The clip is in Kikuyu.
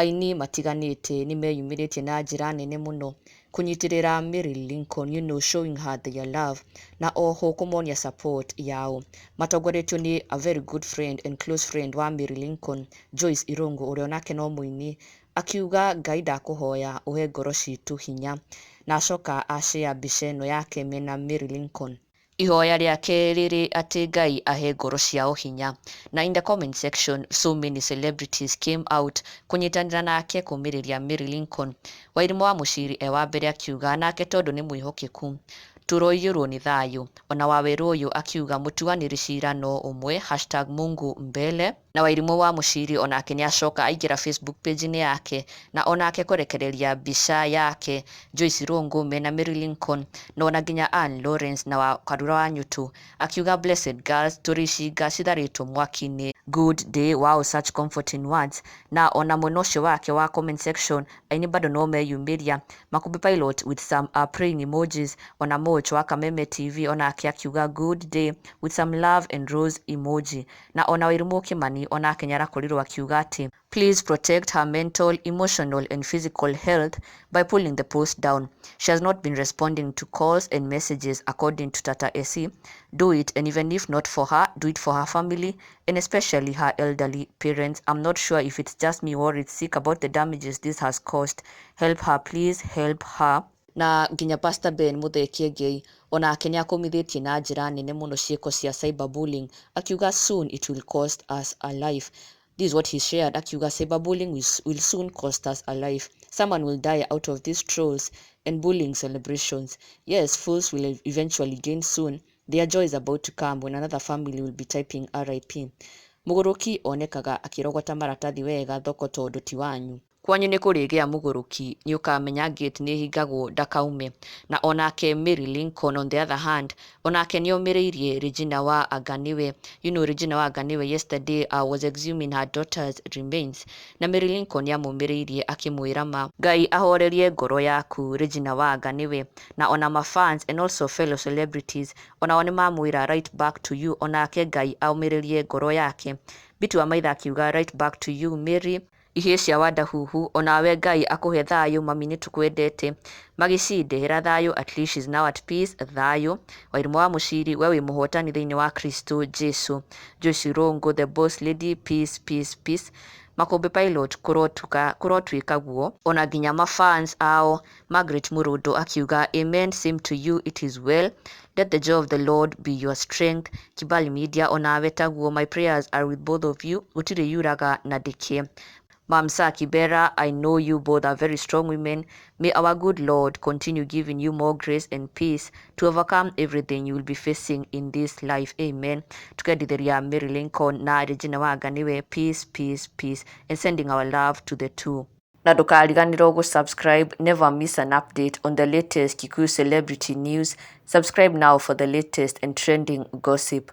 Aini matiganĩte nĩ meyumĩrĩtie na njĩra nene mũno kũnyitĩrĩra Mary Lincoln, showing her their love na oho kũmonia support yao. Matongoretio nĩ a very good friend and close friend wa Mary Lincoln, Joyce Irungu, ũrĩa onake no mũini, akiuga, "Ngai, ndakũhoya ũhe ngoro citũ hinya," na acoka ashare mbica ĩno yake mena Mary Lincoln. Ihoya rĩake rĩrĩ atĩ Ngai ahe ngoro ciao hinya. Na in the comment section, so many celebrities came out kũnyitanĩra nake kũmĩrĩria Mary Lincoln. Wairimũ wa Mũciri e wa mbere akiuga nake tondũ nĩ mwĩhokeku, tũroiyũrwo nĩ thayũ. Ona Wawerũ ũyũ akiuga mũtuanĩri cira no ũmwe, #MunguMbele. Na Wairimũ wa Mũciri onake nĩ acoka aingĩra Facebook page-inĩ yake na onake kũrekereria mbica yake Joyce Irungu mena Mary Lincoln na ona nginya Ann Lawrence na wa Karura wa Nyutu, akiuga, "Blessed girls, tũrĩ icinga citharĩtwo mwaki-inĩ. Good day." Wow, such comforting words. Na ona mwena ũcio wake wa comment section, aini bado no meyumĩria. Makumbi Pilot with some praying emojis, ona Moch wa Kameme TV onake akiuga, "Good day," with some love and rose emoji. Na ona Wairimũ Kimani onake nĩarakorirwo akiuga atĩ, "Please protect her mental, emotional and physical health by pulling the post down. She has not been responding to calls and messages according to Tata AC. Do it, and even if not for her, do it for her family and especially her elderly parents. I'm not sure if it's just me worried sick about the damages this has caused. Help her, please help her." Na nginya Pastor Ben Muthee Kiengei onake nĩ akũmithĩtie na njĩra nene mũno ciĩko cia cyberbullying, akiuga, "Soon it will cost us a life." This is what he shared, akiuga, "Cyberbullying will soon cost us a life. Someone will die out of these trolls and bullying celebrations. Yes, fools will eventually gain soon. Their joy is about to come when another family will be typing RIP." Mũgũrũki onekaga akĩrogota maratathi wega thoko tondũ ti wanyu. Kwanyu nĩ kũrĩgĩa mũgũrũki, nĩ ũkamenya gate nĩ ĩhingagwo ndakaume. Na onake Mary Lincoln, on the other hand, onake nĩ omĩrĩirie Regina wa Anganiwe. Regina wa Anganiwe yesterday was exhuming her daughter's remains, na Mary Lincoln nĩ amũmĩrĩirie akĩmwĩra ma Ngai ahorerie ngoro yaku, Regina wa Anganiwe. Na ona mafans and also fellow celebrities onao nĩ mamwĩra, "Right back to you," onake Ngai aũmĩrĩrie ngoro yake. Bitu wa Maitha akiuga, "Right back to you, Mary." Ihĩĩ cia Wadahuhu, onawe Ngai akũhe thayũ, mami, nĩ tũkwendete. Magici, ndehera thayũ, at least she's now at peace, thayũ. Wairimũ wa Mũciri, we wĩ mũhotani thĩinĩ wa Kristo Jesu. Joyce Irungu, the boss lady, peace, peace, peace. Makũmbĩ Pilot, kũrotuĩka guo. Ona nginya mafans ao, Margaret Mũrũndũ akiuga, "Amen, same to you, it is well. Let the joy of the Lord be your strength." Kibali Media, onawe taguo, my prayers are with both of you, gũtirĩ yuraga na ndĩkĩ. Mamsa Kibera, I know you both are very strong women. May our good Lord continue giving you more grace and peace to overcome everything you will be facing in this life. Amen. Tukendithĩria Mary Lincoln na Regina Wanga peace, peace, peace, and sending our love to the two. Na ndũkariganĩrwo gũ-subscribe. Never miss an update on the latest Kikuyu celebrity news. Subscribe now for the latest and trending gossip.